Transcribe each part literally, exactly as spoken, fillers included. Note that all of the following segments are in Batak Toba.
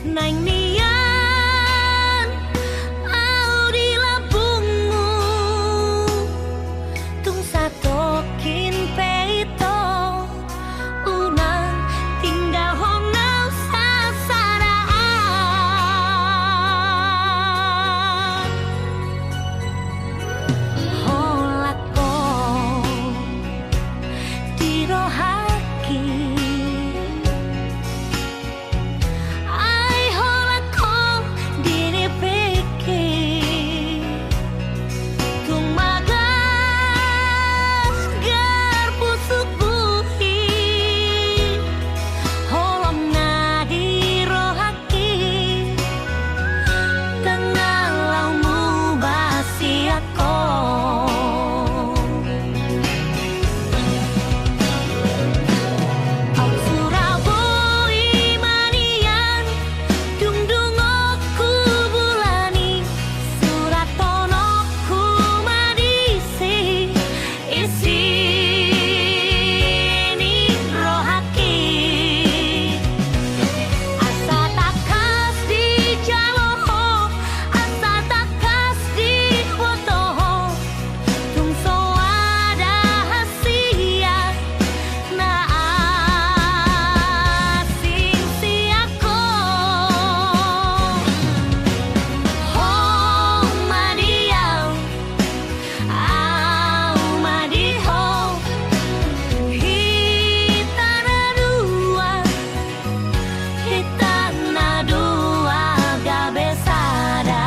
Naeng nian ahu di lambungmu, tung satongkin pe ito, unang tinggalhon ahu sasada. Holan ho di rohangki, ai holan ho di nipingki. Tung magargar pusukhu i, holong na di rohangki, ndang na laho muba sian ho. Aut sura boi ma nian, dung dungothu bulan i, surathononku ma disi isi ni rohangki. Asa tangkas dijalo ho, asa tangkas diboto ho, tung so ada hasian na asing sian ho. Ho ma di ahu, ahu ma di ho, hita na dua, hita na dua gabe sada.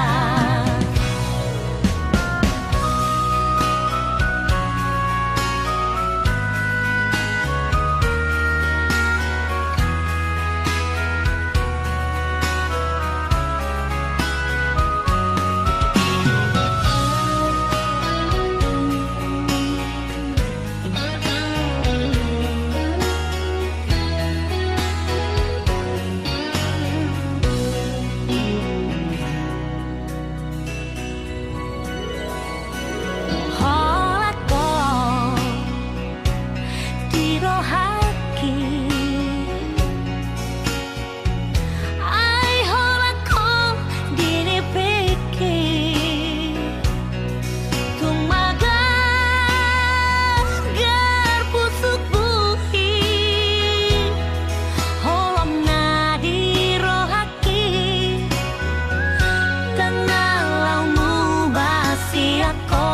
Holan ho di rohangki, ai holan ho di nipingki. Tung magargar pusukhu i, holong na di rohangki, ndang na laho muba sian ho.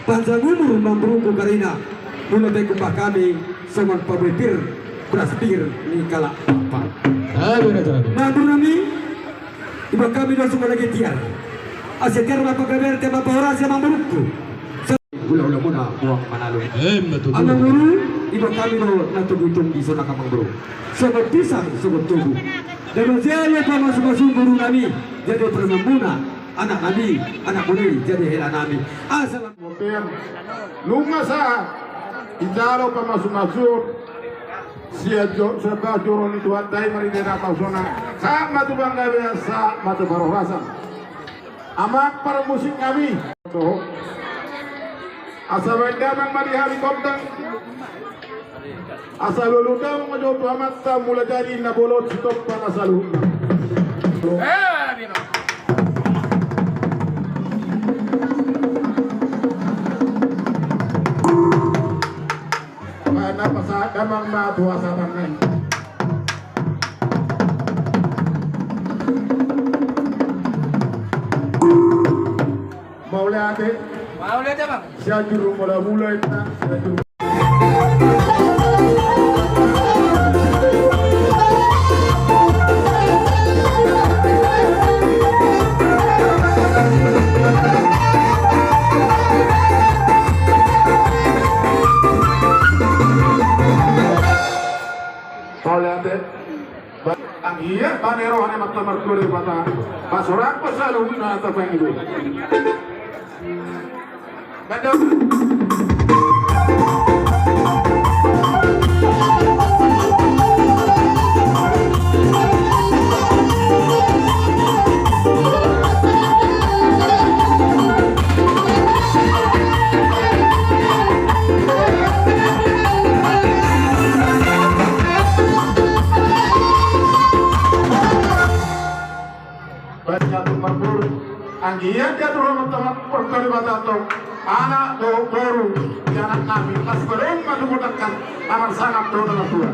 Panjang umur mamburungku karina, molo pe humbahas hami songon pabue pir, beras pir ni kalak papa. Amin, amin. Mamburungku, humbahas hami do songon lagi tiar. Asa tiar ma panggabean, tiar ma panghorasan mamburungku. Hula-hula muna muang manalo. Amin, betul. Amang boru, humbahas hami do na togu-togu di songon amang boru. Sogot pisang, sogot togu. Daba jalo pamasu-masu boru nami, jadi parumaen muna, anak nami, anak boru, jadi hela nami. Asal Bontean, nunga sahat dijalo pamasu-masu sian jo-, sian bagas joro ni Tuhanta i, marhite na pausona, sahat ma tu panggabean, sahat ma tu parhorasan. Amang parmusik nami. Asa baen damang ma di hami gondang. Asa lolo damang ma jo tu Amanta Mulajadi na bolon sitompa na saluhutna. Mana pasahat damang ma tu asa tangan. Mauliate. Mauliate, Bang. Sian juru mula-mula inna, sian juru. Mauliate. Anggiat bane roha ni Amanta Martua Debata, pasorang pasaluhutna tapangido. Baik, ya, Tumpang Boru. Anggiat diatur Amanta Martua Debata tong, anak dohot boru, di anak nami, las balong ma tu godangkan, anak sangap dohot anak tua.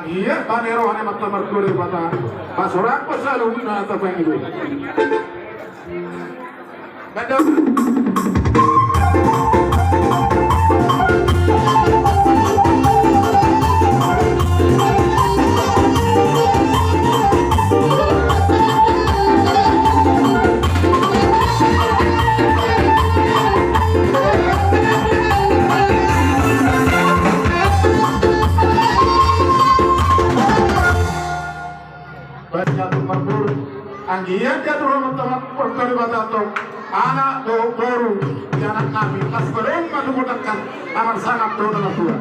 Ia bane roha ni Amanta Martua Debata, pasahathon saluhutna na tapaingot i. Baen ma tu parboru. Anggiat diatur Amanta Martua Debata tong anak dohot boru di anak nami, las balum ma tu godangkan na marsangap dohot na tua.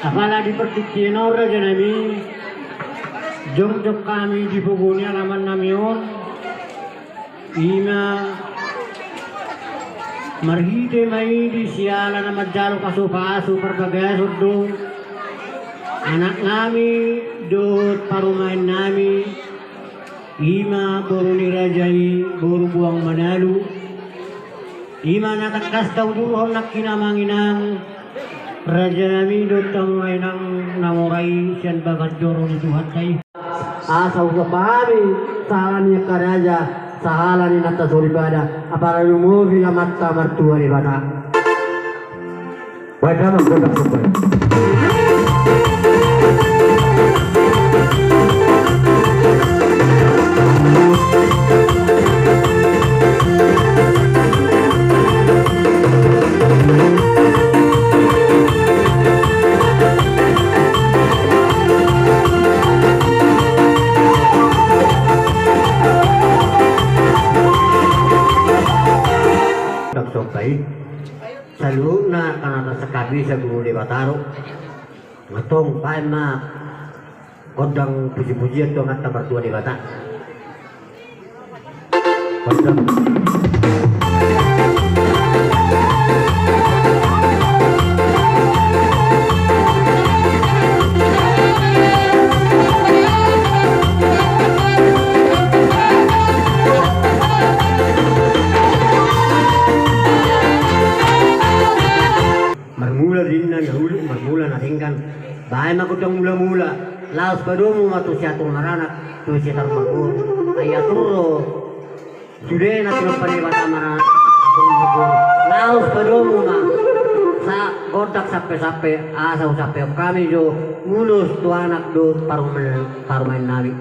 Apala di partingkian on, rajanami, jongjong hami di pogu ni alamannami on, ima marhite ma i di siala na manjalo pasu-pasu parbagason do anaknami dohot parumaennami, ima boru ni raja i, boru Boang Manalu. Ima na tangkas taudurhon nangkin, amang inang, rajanami dohot hamu inang na mora i sian bagas joro ni Tuhanta i. Asa hupahami sahala ni angka raja, sahala ni nanta soripada, apala lumobi Amanta Martua Debata. Baen damang gondang somba i. Gondang somba i. Saluhutna angka na sangkap i saguru Debata do. Antong baen ma gondang puji-pujian tu Amanta Martua Debata. Gondang. Marmula do ninna na uli, marmula na denggan. Baen ma gondang mula-mula. Laos padomu ma tu si atur maranak, tu si atur marboru. Ai atur do sude na tinompa ni Debata maranak, atur marboru. Laos padomu ma sa gondang sampe-sampe, asa husampehon hami jo ulos tu anak dohot parumaen, parumaennami.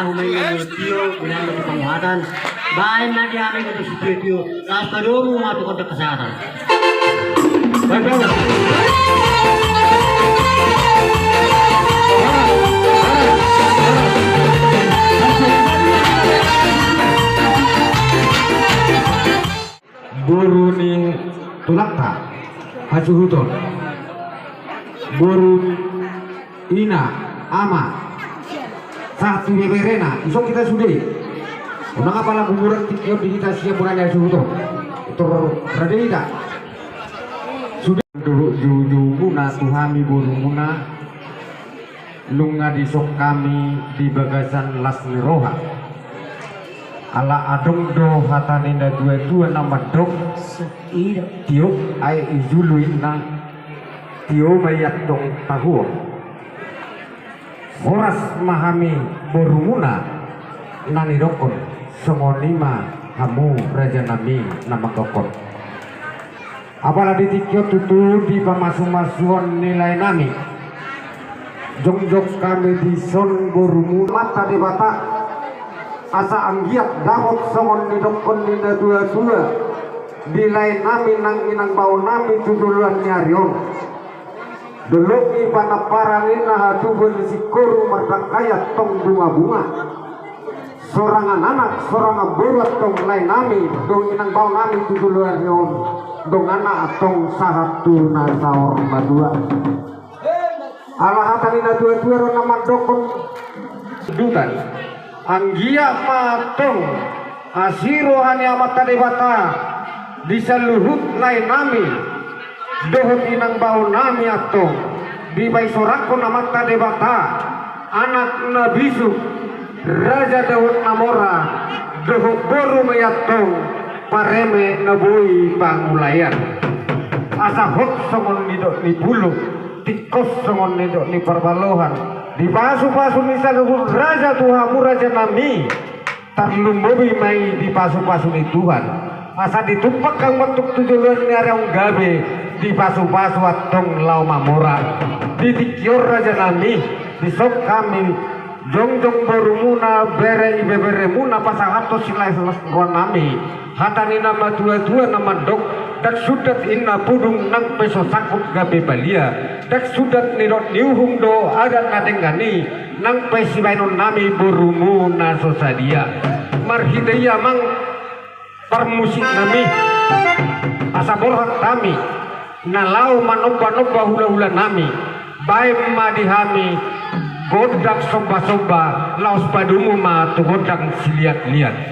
Umai na tio, umai na panguhatan. Baen ma di hami godang sitio-tio, laos padomu ma tu gondang kesehatan. Boru ni tulangta hasuhuton, boru, ina, ama, sahat tu beberena, dison hita sude. Unang apala gumuran tingki on di hita sian muna ni hasuhuton. Tor rade hita. Sude dohot joujoumuna tu hami borumuna. Nunga dison hami di bagasan las ni roha. Ala adong do hata ni na tua-tua na mandok, tiop aek i julu inna, tio ma i antong tahuon. Horas ma hami borumuna na nidokkon, songon i ma hamu rajanami na manggokkon. Apala di tingki on tutu di pamasu-masuon ni laenami. Jongjong hami dison borumu Amanta Debata. Asa anggiat dapot songon nidokkon ni na tua-tua di laenami nang inang baonami tu joloan ni ari on. Dolok ni panamparan ni na hatubuan ni singkoru mardangkai antong bunga-bunga. Sorangan anak, sorangan boru antong laenami, dohot inang baonami tu joloan ni ari on, donganna antong sahat tu na saur matua. Ala hata ni na tua-tua do na mandokkon. Dutan. Anggiat ma antong asi roha ni Amanta Debata di saluhut laenami dohot inang baonami antong, dipaisoranghon Amanta Debata anak na bisuk, raja dohot na mora, dohot boru ma i antong, pareme na boi pangulaean. Asa hot songon nidok ni pulo, tingkos songon nidok ni parbalohan, dipasu-pasu ni saluhut raja tu hamu rajanami. Tarlumobi ma i di pasu-pasu ni Tuhan. Asa ditumpak hamu antong tu joloan ni ari on gabe dipasu-pasu antong laho mamora. Di tingki on rajanami, dison hami jongjong borumuna, bere ibeberemuna pasahathon silas-las rohanami. Hata ni na matua-tua na mandok, ndang sundat inna pudung nang pe so sangkup gabe balia. Ndang sundat nidok ni uhum do adat na denggan i, nang pe sibaenonnami borumu na so sadia. Marhite i amang parmusiknami, asa borhat hami na laho manomba-nomba hula-hulanami, baen ma di hami gondang somba-somba, laos padomu ma tu gondang siliat-liat.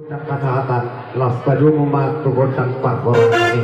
Gondang hata-hata, laos padomu ma tu gondang parhoratan i.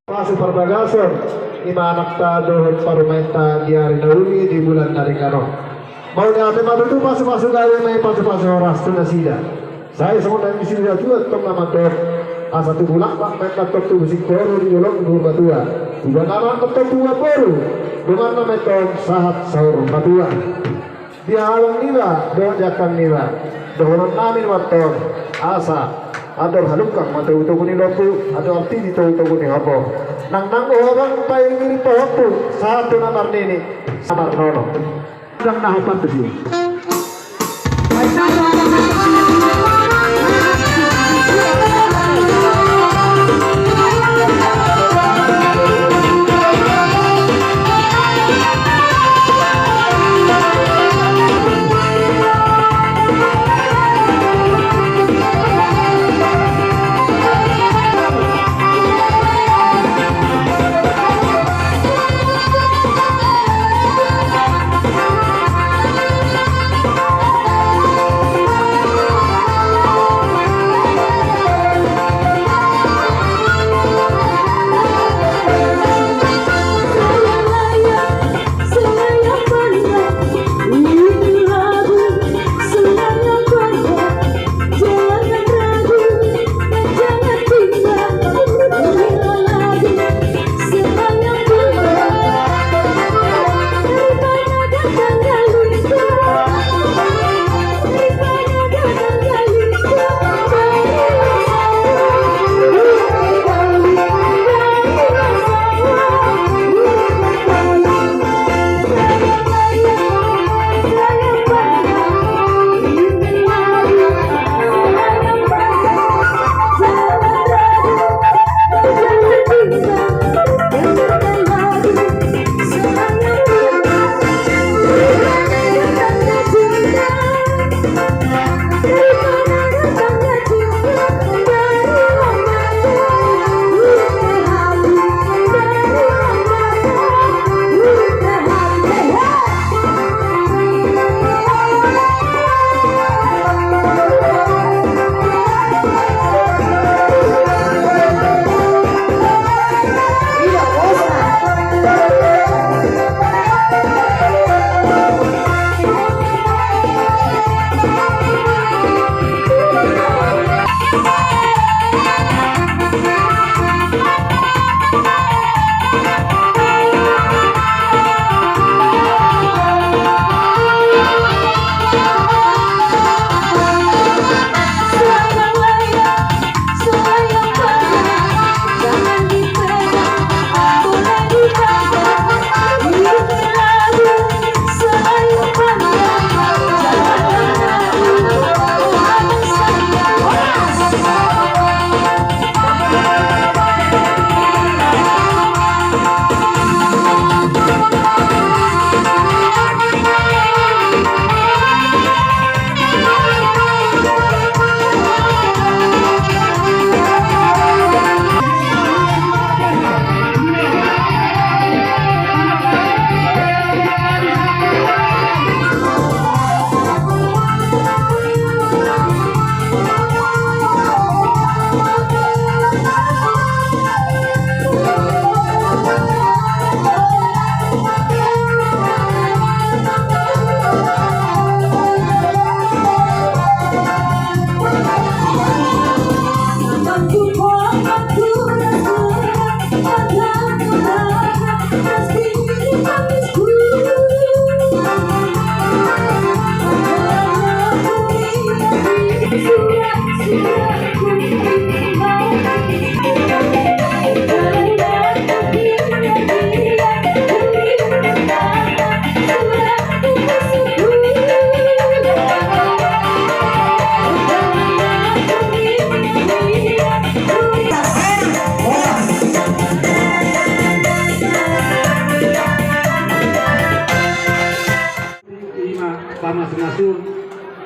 Pasu parbagason ni ma anakta dohot parumaenta di ari na uli di bulan na denggan on. Mauliate ma tutu pasu-pasu gabe ma i pasu-pasu horas tu nasida. Sai songon na nidok ni natuatua tong na mandok, asa tubu laklak ma i antong tubu singkoru di dolok ni Purbatua. Tubu anak ma i antong tubu boru, donganna ma i antong sahat saur matua. Di halak niba dohot di angka niba, dohonon nami ma antong, asa andor halungkang ma togu-togu ni lombu, andor arti di togu-togu ni horbo. Nang nanggo ho bang paingiring pahompu, sahat tu na marnini, na marnono. Ndang na hombar tusi.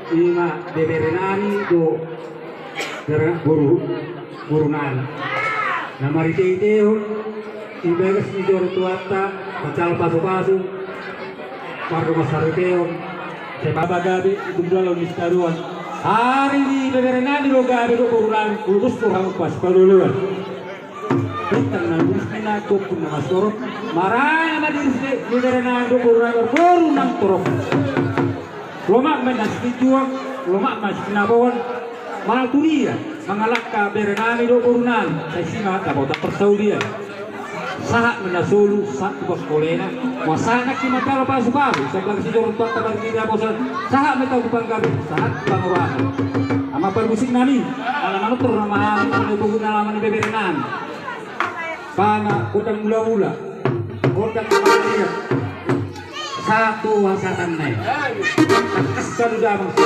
Ima beberenami do, boru, borunami. Na mariteitehon di bagas ni joro Tuhanta, manjalo pasupasu, marga marsariteon. Sai pabagabe, itung dua lawan istaruan. Ari ni beberenami do gabe do borunami, ulos do hamu pas paloloan. Bintang na luhut ni na gompung na masoro. Marana ma diri si beberenami do borunami, boru nang torop. Lomak ma na sijuang, lomak ma sinaboan. Manang tudia mangalangka berenami do borunami, sai sima taboto parsaulian. Sahat ma na solu, sahat tu pangkolena. Muasa nangkin manjalo pasupasu, sabagas ni joro Tuhanta, sabagas ni daposan. Sahat ma tahu tu panggabean, sahat tu pangurasan. Amang parmusiknami, ala manortor nama hami, ala poguna nama ni beberenami. Pama, gondang mulamula, gondang na mangaliat. Satu hasahatan nai. Tangkas saluda mangsa.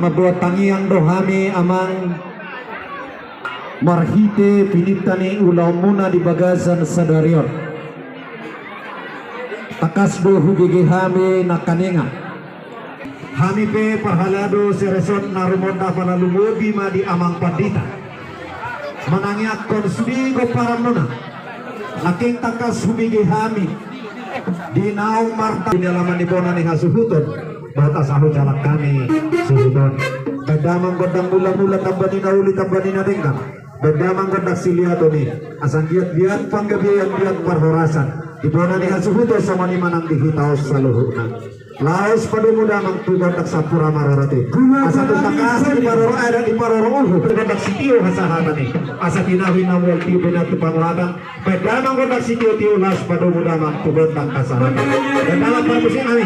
Buat tangiang do hami amang marhite pininta ni ulaonmuna di bagasan sadari on. Tangkas do hubege hami nangkaningan. Hami pe parhalado sereson na rumonda pala lumobi ma di amang pandita. Manangiangkon sude gomparanmuna. Nangkin tangkas hubege hami di naung marta di alaman ni bona ni hasuhuton. Bota sahu jalan kami suhuton. Baen damang gondang mula-mula tamba ni na uli tamba ni na denggan. Baen damang gondang siliaton i. Asa anggiat liat panggabean liat parhorasan. Di bona ni hasuhuton songon i ma nang di hita on saluhutna. Laos padomu damang tu gondang sampur marorot i. Asa tu tangkas di parorot adat di parorot uhum. Tu gondang sitio hasahatan i. Asa tinawi na mual tio bena tu pangulatan. Baen damang gondang sitio-tio laos padomu damang tu gondang hasahatan. Baen damang parmusik nami.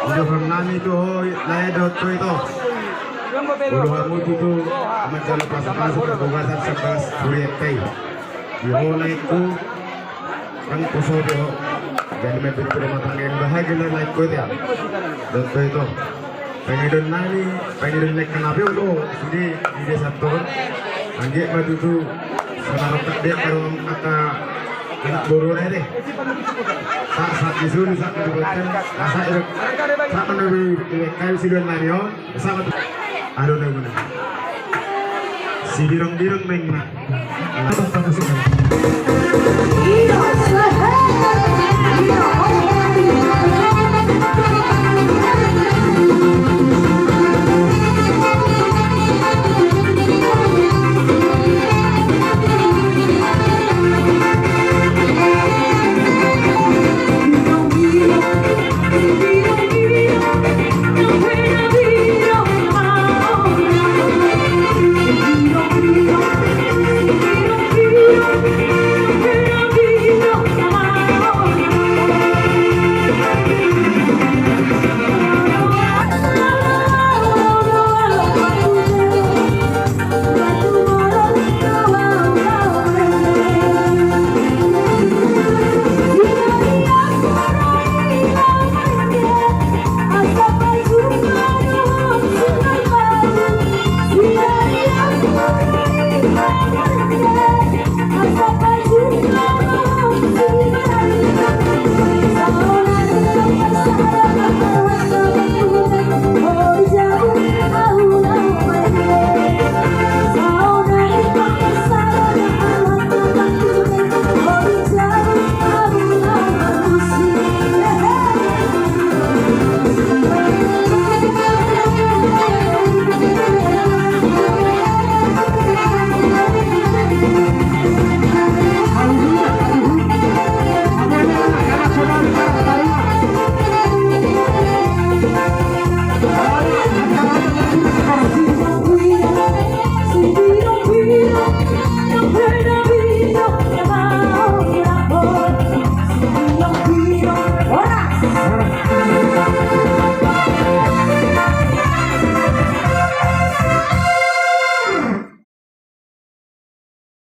Udah pernah itu, oh, lae dohot tu itu. Ulu hamu tutu, amat jalo pasu-pasu, pembahasan sebelas, Puri F K I. Di ho laengku, kan poso di ho. Jadi, mampir tu rumah tangga yang bahagia, laengku, ya. Dohot tu itu. Pangidoan nami, pangidoan laengku na pe olo, sude di desa on. Anggiat ma tutu, songon rongkap dia, karo angka anak boru na i. Sa, sa, di sini, sa, di sini, sa, sa, sa, di, di, di, di, sidoan nami on, sa, sa, aduh, na guna. Sibirong-birong meng na.